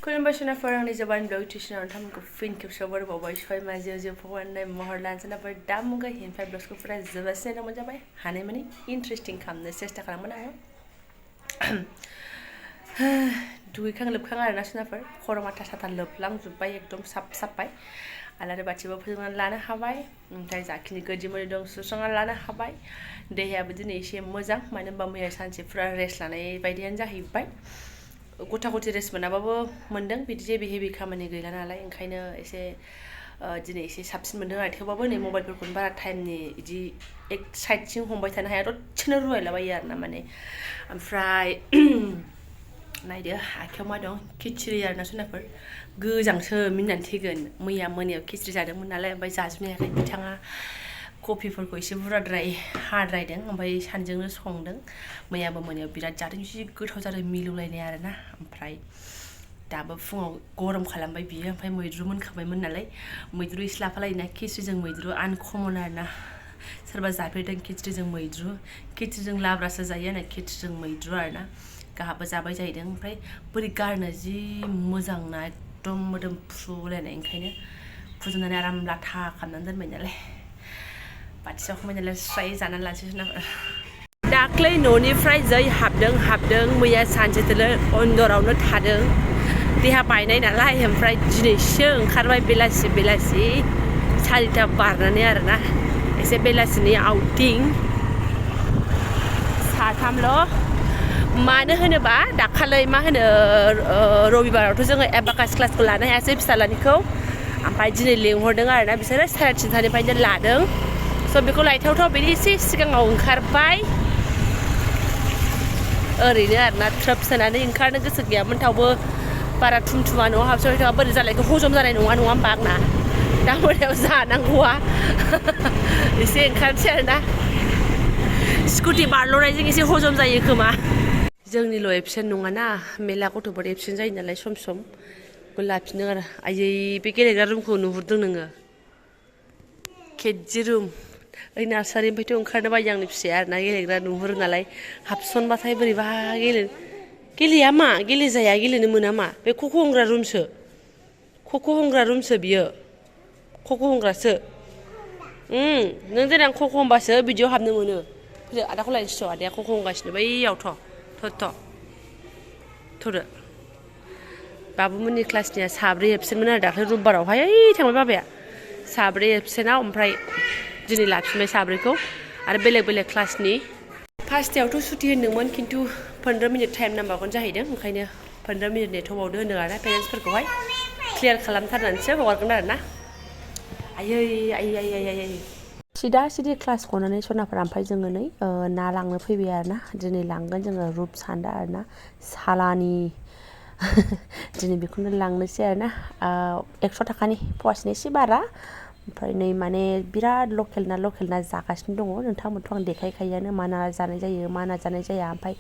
खुलुमबाय सोनाफोर आंनि Jobanivlog टिउसनाव नोंथांमोनखौ फिन खेबसेबाव बरायबावबाय सय माजियाव जे फरायनाय महर लानोसै नाफोर दा मुगा हिनफाय ब्लग्सखौ फुरा जोबासिनो दंमोन जाबाय हानाय माने इन्टारेस्टिं खालामनो सेस्था खालामगोन आङो दुगैखां लोबखां आरोना सोनाफोर खर' माथा साथा लोबलांजोब्बाय एकदम साफाय आलारि बाथिबो फोजोंनानै लानो हाबाय ओमफ्राय जाखिनि गोदिमोदै दं सुस्रांनानै लानो हाबाय देहायाबो दिनै एसे मोजां मानो होनबा मैया सानसे फुरा रेस्ट लानाय बायदियानो जाहैबाय गथा गथि रेस्ट मोनाबाबो मोनदों बिदि जेबो हेभि खामानि गैला नालाय ओंखायनो एसे दिनै एसे साबसिन मोनदों आरो थेवबाबो नै मबाइलफोरखौनो बारा टाइमनि इदि एक साइडथिं हमबाय थानो हाया दसेनो रुवायलाबायो आरोना माने ओमफ्राय नायदो आखायाव मा दं खिचुरि आरोना सोनाफोर गोजांसो मिनिनानै थैगोन मैया मोनायाव खिचुरि जादोंमोन नालाय ओमफ्राय जाजोबनो हायाखै बिथाङा कफिफोरखौ एसे बुरजाद्राय हाद्रायदों ओमफ्राय सानजोंनो संदों मैयाबो मोनायाव बिराद जादों जि गोथाव जादों मिलौलायनाय आरोना ओमफ्राय दाबो फुङाव गरम खालामबाय बियो ओमफ्राय मैद्रु मोनखाबायमोन नालाय मैद्रु एसे लाफालायोना खिचुरिजों मैद्रु आनकमन आरोना सोरबा जाफेरदों खिचुरिजों मैद्रु खिचुरिजों लाब्रासो जायो आरो खिचुरिजों मैद्रु आरोना गाहाबो जाबाय जाहैदों ओमफ्राय बोरै गारनो जि मोजां ना एकदम मोदोमफ्रुलायनाय ओंखायनो फुदुंनानै आराम लाथा खालामनानै दोनबाय नालाय बाथियाव खांबाय नालाय स्राय जानानै लानोसै सोनाफोर दाख्लै न'निफ्राय जै हाबदों मैया सानसेथोलो अन्दरावनो थादों देहा बायनाय नालाय ओमफ्राय दिनैसो ओंखारबाय बेलासि 4टा बारनानै आरोना एसे बेलासिनि आउटिं साथामल' मानो होनोबा दाखालै मा होनो रबिबारावथ' जोङो एबाकास क्लासखौ लानो हायासै फिसालानिखौ ओमफ्राय दिनै लिंहरदों आरोना बिसोरो 3:30निफ्रायनो लादों स' बेखौ लायथावथाव बेनि एसे सिगाङाव ओंखारबाय ओरैनो आरोना ट्रोप सोनानै ओंखारनो गोसो गैयामोन थावबो बारा थुमथुमा न'आव हाबसबाय थाबा बोरै जालायखौ हजम जानाय नङा होमबा आंना दा मोनायाव जानांगौआ एसे ओंखारनोसै आरोना स्कुटि बारल'नायजों एसे हजम जायो खोमा जोंनिल' एबसेन्ट नङाना मेला गथ'फोर एबसेन्ट जायो नालाय सम बेखौ लाफिनदों आरो आयै बे गेलेग्रा रुमखौ नुहुरदों नोङो केजि रुम ओइ नार्सारिनिफ्रायथ' ओंखारनो बायो आंनि फिसाया आरोना गेलेग्रा नुहुरो नालाय हाबसनबाथाय बोरैबा गेलेया मा गेलेजाया गेलेनो मोना मा बे खख' हमग्रा रुमसो बियो खख' हमग्रासो नों देनां खख' हमबासो बिदियाव हाबनो मोनो फैदो आदाखौ लायनोसै आदाया खख' हमगासिनो बैयावथ' थ'दो बाबुमोननि क्लासनिया 3 एबसेन्टमोन आरो दाख्लै रबिबारावहाय थांबाय बाबाया 3 एबसेन्टआव ओमफ्राय दिनै लाफिनबाय 3खौ आरो बेलेग क्लासनि 5टायावथ' सुटि होन्दोंमोन खिन्थु 15 मिनिट टाइम नांबावगोन जाहैदों ओंखायनो 15 मिनिट नेथ'बावदो होन्दों आरोना पेरेन्टसफोरखौहाय क्लियार खालामथारनानैसो हगारगोन आरोना आयै सिदा क्लास गनानै सनाफोर ओमफ्राय जोङो नै ना लांनो फैबाय आरोना दिनै लांगोन जोङो रुपसान्दा आरोना सालानि दिनै बेखौनो लांनोसै आरोना 100 थाखानि फवासेनि एसे बारा ओमफ्राय नै माने बिराद लकेल ना जागासिनो दङ नोंथांमोनथ' आं देखायखायोआनो मा ना जानाय जायो मा ना जानाय जाया ओमफ्राय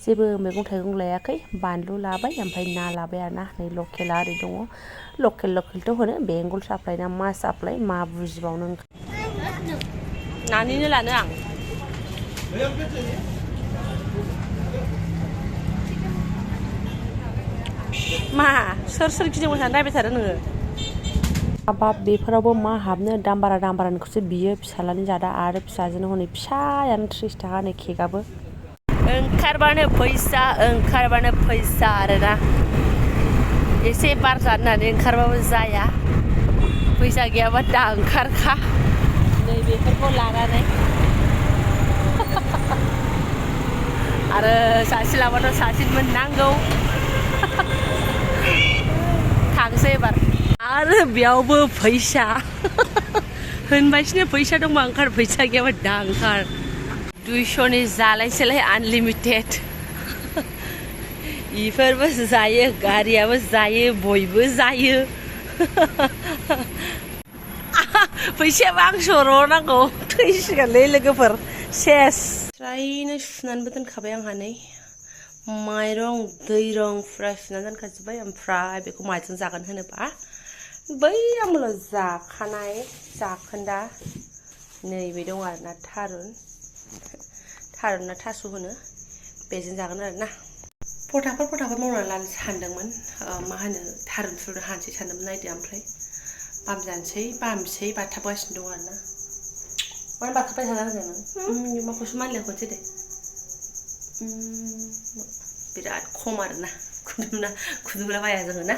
जेबो मैगं थाइगं लायाखै बानलु लाबाय ओमफ्राय ना लाबाय आरोना नै लकेला ओरै दङ लकेलथ' होनो बेंगल साप्लाइ ना मा साप्लाइ मा बुजिबावनो नानिनो लानो आं मा सोर गिदिंबाय थानो नायबाय थादों नोङो हाबाब बेफोरावबो मा हाबनो दाम बारानिखौसो बियो फिसालानि जादा आरो फिसाजोनो हनै फिसायानो 30 थाखा नै केकआबो ओंखारबानो फैसा आरोना एसे बार जानो होननानै ओंखारबाबो जाया फैसा गैयाबा दा ओंखारखा नै बेफोरखौ लानानै आरो सासे लाबाथ' सासे मोननांगौ थांसै एबार आरो बेयावबो फैसा होनबायसिनो फैसा दंबा ओंखार फैसा गैयाबा दा ओंखार 200नि जालायसैलाय आनलिमिटेड इफोरबो जायो गारियाबो जायो बयबो जायो फैसायाबो आं सरनांगौ थैसिगोनलै लोगोफोर सेस स्रायनो सुनानैबो दोनखाबाय आंहा नै माइरं दैरं फुरा सुनानै दोनखाजोब्बाय ओमफ्राय बेखौ माजों जागोन होनोबा बै आमोल जाखानाय जाखोन्दा नैबे दं आरोना थारुन ना थास' होनो बेजों जागोन आरोना फटाफट मावनानै लानो सानदोंमोन मा होनो थारुन थुरुन हानोसै सानदोंमोन नायदो ओमफ्राय बामसै बाथाबगासिनो दं आरोना मानो बाथाबबाय थानांगौ नों माखौसो मानलाया खनसे दे बिराद खम आरोना खुदुमला बाया जोङो ना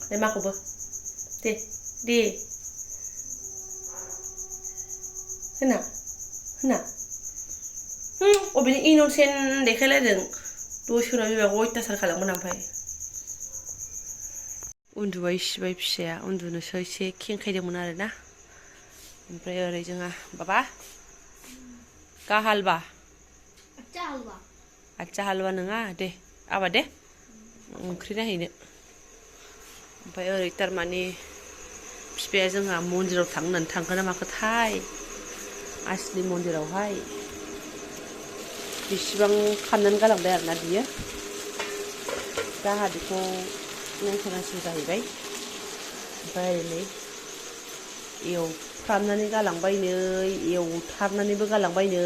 दे माखौबो दे होना अबेनि इन'सेन्ट देखायलायदों दसे उनाव बिमाखौ अयथासार खालामगोन ओमफ्राय उन्दुबाय सिबाय फिसाया उन्दुनोसो एसे खेंखायदोंमोन आरोना ओमफ्राय ओरै जोंहा बाबा का हालवा आच्चा हालवा नङा दे आबा दे ओंख्रि नायहैनो ओमफ्राय ओरै थारमाने बिफाया जोंहा मन्दिराव थांनो होननानै थांखोना माखोथाय आसलि मन्दिरावहाय बेसेबां खामनानै गालांबाय आरोना बियो दा बेखौ नायथारनांसिगौ जाहैबाय ओमफ्राय ओरै एवफ्रामनानै गालांबायनो एवथारनानैबो गालांबायनो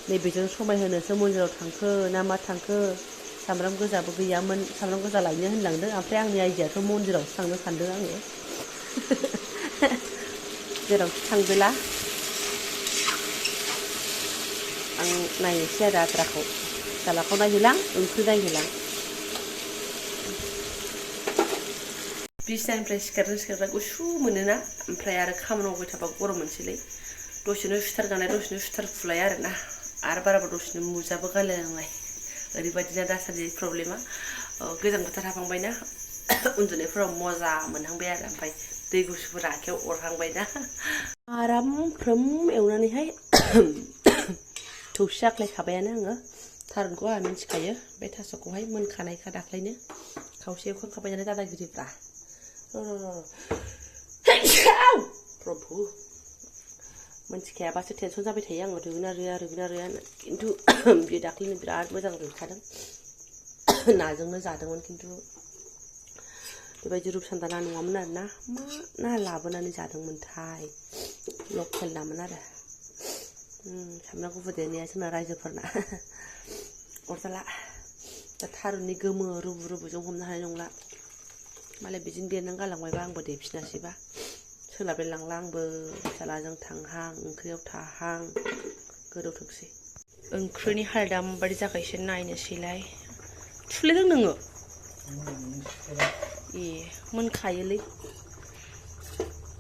नैबेजों समायहोनोसो मन्दिराव थांखो ना मा थांखो सामब्राम गोजाबो गैयामोन सामब्राम गोजा लायनो होनलांदों ओमफ्राय आंनि आइडियाथ' मन्दिरावसो थांनो सानदों आङो जेरावसो थांदोला आं नायनोसै आरो आद्राखौ फिसालाखौ नायहोलां ओंख्रि नायहोलां बिसिनानिफ्राय सिखारग्रा गुसु मोनोना ओमफ्राय आरो खामानि मावबाय थाबा गरम मोनसैलै दसेनो सुथार गानाय दसेनो सुथार फुलाय आरोना आरो बाराबा दसेनो मुजाबो गालायलांनाय ओरैबायदिना दासान्दि प्रब्लेमा गोजां बोथोर हाबहांबायना उन्दुनायफोराव मजा मोनहांबाय आरो ओमफ्राय दै गुसुफोर आखायाव अरहांबायना आराम फ्रोम एवनानैहाय थौसि आख्लायखाबायानो आङो थारुनखौ आंहा मिन्थिखायो बे थास'खौहाय मोनखानायखा दाख्लैनो खावसे एवखांखाबाय नालाय दादागिरिफ्रा प्रभु मोनथिखायाबासो टेनसन जाबाय थायो आङो रुगोना रुया खिन्थु बियो दाख्लैनो बिराद मोजां रुइखादों नाजोंनो जादोंमोन खिन्थु बेबायदि रुपसान्दा ना नङामोन आरोना मा ना लाबोनानै जादोंमोनथाय लकेल नामोन आरो सामब्राम गुफुर देनाया जोंना रायजोफोरना अरजाला दा थारुननि गोमो रुबुजों हमनो हानाय नंला मालाय बिदिनो देरनानै गालांबायबा आंबो देफिनासैबा सोलाबलाय लांला आंबो फिसालाजों थांहां ओंख्रियाव थाहां गोदौथोंसै ओंख्रिनि हालोदा माबायदि जाखो एसे नायनोसैलाय थुफ्लेदों नोङो ए मोनखायोलै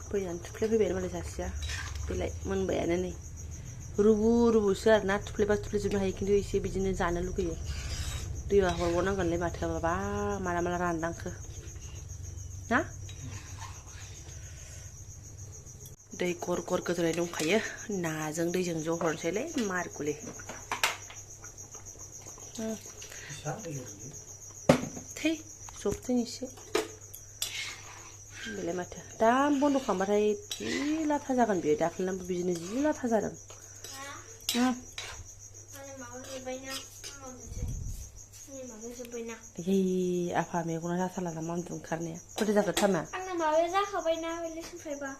फैनानै थुफ्लेफैबाय मालाय सासेया बेलाय मोनबायानो नै रुबुसो आरोना थुफ्लेबा थुफ्लेजोबनो हायो खिन्थु एसे बिदिनो जानो लुगैयो दैया हरबावनांगोनलै माथो बाबा माला रानलांखो ना दै गर गोदौनाय दंखायो नाजों दैजों ज' हरनोसैलै मारगुलि थै जबथों एसे बेलाय माथो दा बन्द' खालामबाथाय जि लाथा जागोन बेयो दाख्लैनाबो बिदिनो जि लाथा जादों आफा मेगना जाथारला नामा उन्दु ओंखारनाया खयथा जाखो टाइमा आंना माबाया जाखाबायना लेसन 5आ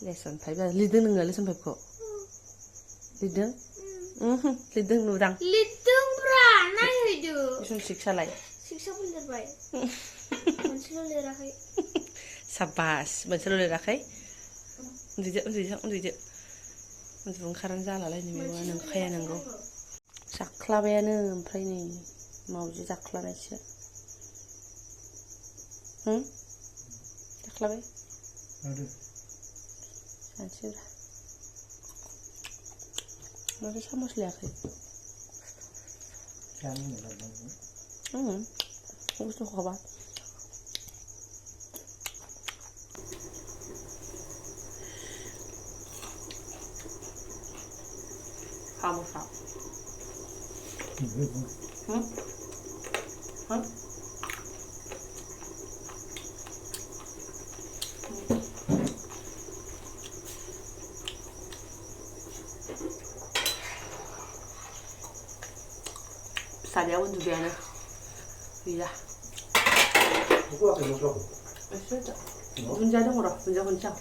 लेसन 5 लिरदों नोङो लेसन 5खौ लिरदों लिरदों नुदां लिरदोंब्रा नायहैदो लेसन 6 आलाय 6आबो लिरबाय मोनसेल' लिराखै साबास मोनसेल' लिराखै उन्दुदो उन्दु ओंखारानो जालालायनो मेगना नोंखाया नोंगौ जाख्लाबायानो ओमफ्राय नै मावजि जाख्लानायसो जाख्लाबाय जानोसैब्रा माथो सामस लायाखै बुस्थुखौबा सामसा फिसालाया उन्दुबायानो गैया दुन्दिया दङ र' दुन्दिया खनसै आं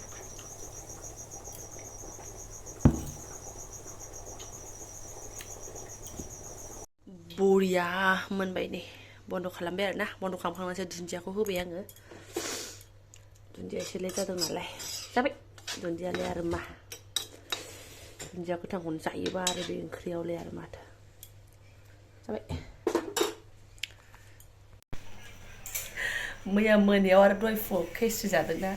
बरिया मोनबाय नै बन्द खालामबाय आरोना बन्द खालामखांनानैसो दुन्दियाखौ होबाय आङो दुन्दिया एसेलाय जादों नालाय जाबाय दुन्दियालाय आरो मा दुन्दिया गोथांखौनो जायोबा आरो बे ओंख्रियावलाय आरो माथो जाबाय मैया मोनायाव आरो दहाय फुङाव खैस्रि जादोंना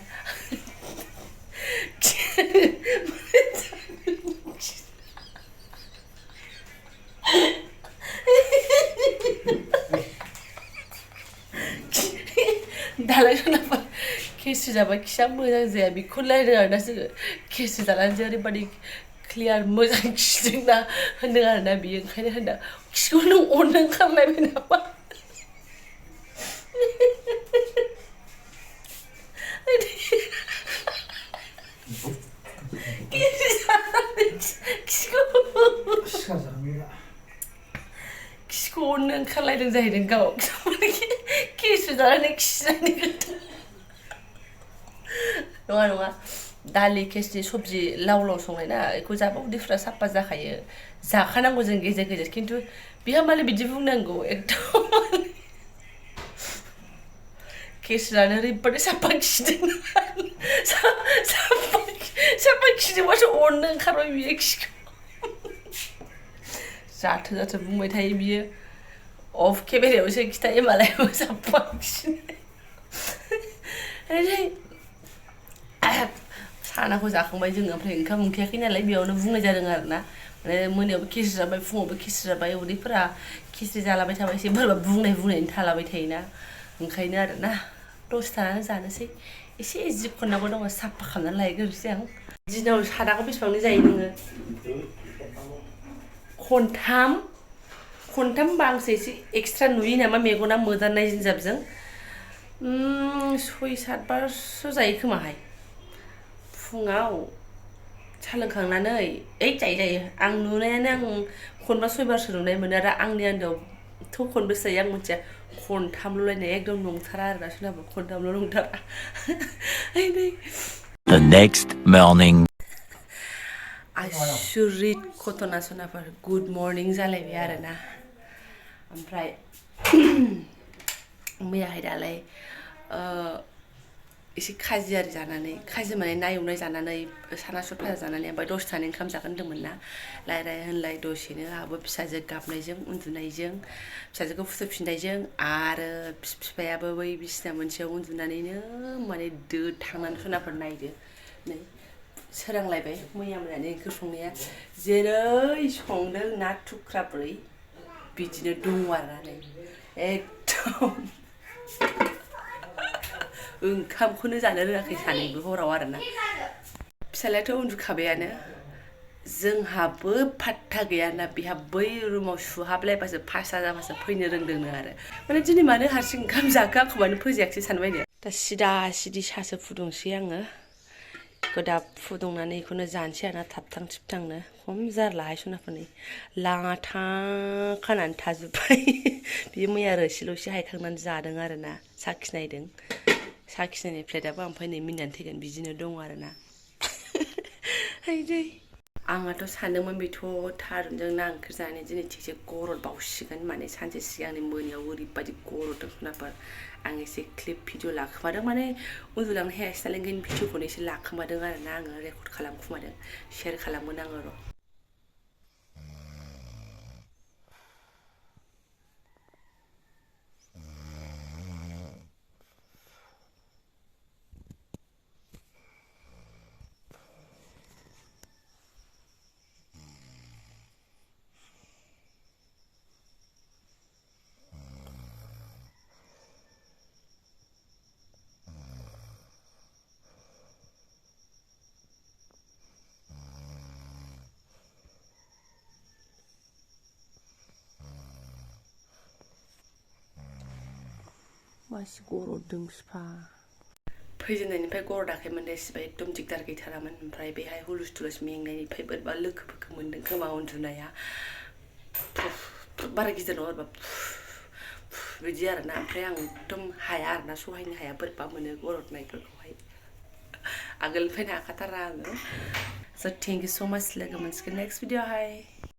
दालाय सोरनाबा खिस्रि जाबा खिया मोजां जाया बेखौ रायदों आरोना जोङो खिस्रि जानानै ओरैबादि क्लियार मोजां खिदोंना होनदों आरोना बियो ओंखायनो होनदों खिखौ नों अननो ओंखारलायबाय नामा खिखौ अननो ओंखारलायदों जाहैदों गाव खिस्रि जानानै खिनायनि खोथा नङा नङा दालि खिस्रि सबजि लाव लाव संनाय ना बेखौ जाबा उदैफ्रा साफा जाखायो जाखानांगौ जों गेजेर गेजेर खिन्थु बिहा मालाय बिदि बुंनांगौ एकदम खिस्रि जानो ओरैबादि साफा खिदों साफा खिदोंबासो अननो ओंखारबाय बियो खिखौ जाथो जाथो बुंबाय थायो बियो अफ केमेरायावसो खिथायो मालाय साफा खिनाय सानाखौ जाखांबाय जोङो ओमफ्राय ओंखाम उखैयाखै नालाय बेयावनो बुंनाय जादों आरोना माने मोनायावबो खिस्रि जाबाय फुङावबो खिस्रि जाबाय उदैफोरा खिस्रि जालाबाय थाबाय एसे बोरैबा बुंनायनि थालाबाय थायोना ओंखायनो आरोना दसे थानानै जानोसै एसे जि खननांगौ दङ साफा खालामनानै लायग्रोनोसै आं दिनाव सादाखौ बेसेबांनि जायो नोङो खनथाम बांसो एसे एक्सट्रा नुयो नामा मेगना मोदाननाय जिन्जाबजों 6-7 बारसो जायो खोमाहाय फुङाव सा लोंखांनानै जायो आं नुनायानो आं खनबा 6 बारसो नुनाय मोनो आरो आंनि आन्दायावथ' खनबेसे जायो आं मिथिया खनथामल'लायनाय एकदम नंथारा आरोना सोरनाबा खनथामल' नंथारा The next morning. आसुरित घटना सनाफोर गुड मर्निं जालायबाय आरोना ओमफ्राय मैयाहाय दालाय एसे खाजि आरि जानानै खाजि माने ना एवनाय जानानै सानासुर फाजा जानानै ओमफ्राय दसे थानानै ओंखाम जागोन होन्दोंमोन ना रायलाय होनलाय दसेनो आहाबो फिसाजो गाबनायजों उन्दुनायजों फिसाजोखौ फुथुफिननायजों आरो बिफायाबो बै बिसिना मोनसेयाव उन्दुनानैनो माने दो थांनानै सनाफोर नायदो नै सोरांलायबाय मैया मोनानि ओंख्रि संनाया जेरै संदों ना थुख्राब्रै बिदिनो दङ आरोना नै एकदम ओंखामखौनो जानो रोङाखै सानैबो हराव आरोना फिसालायाथ' उन्दुखाबायानो जोंहाबो फात्ता गैयाना बिहा बै रुमाव सुहाबलायबासो 5 जाबासो फैनो रोंदोंनो आरो माने दिनै मानो हारसिं ओंखाम जाखो आंखौ मानो फोजायाखिसै सानबाय दा सिदा सिदि सासो फुदुंसै आङो गोदाब फुदुंनानै बेखौनो जानोसै आरोना थाबथां थिबथांनो खम जारलाहाय सनाफोरनि लाङाथा खानानै थाजोब्बाय बियो मैया रोसिल'सो हायखांनानै जादों आरोना साखिनायदों साखिनायनि प्लेटआबो ओमफ्राय नै मिनिनानै थैगोन बिदिनो दङ आरोना आंहाथ' सानदोंमोन बेथ' थारुनजों ना ओंख्रि जानानै दिनै थिगसे गरद बावसिगोन माने सानसे सिगांनि मोनायाव ओरैबादि गरदों सनाफोर आं एसे क्लिप भिडिअ लाखोमादों माने उन्दुलांनो हायासै नालाय ओंखायनो भिडिअखौनो एसे लाखोमादों आरोना आङो रेकर्ड खालामखोमादों शेयार खालामगोन आङो र' मासि गरदों बिफा फैजेननायनिफ्राय गरदाखैमोन दे सिबाय एकदम दिगदार गैथारामोन ओमफ्राय बेहाय हुलुस थुलुस मेंनायनिफ्राय बोरैबा लोखो फोखो मोन्दों खोमा उन्दुनाया बारा गिदिर नङा आरोबा बिदि आरोना ओमफ्राय आं एकदम हाया आरोना सहायनो हाया बोरैबा मोनो गरदनायफोरखौहाय आगोलनिफ्रायनो हाखाथारा आङो स' थेंक इउ स' माच लोगो मोनसिगोन नेक्स्ट भिडिअ'आवहाय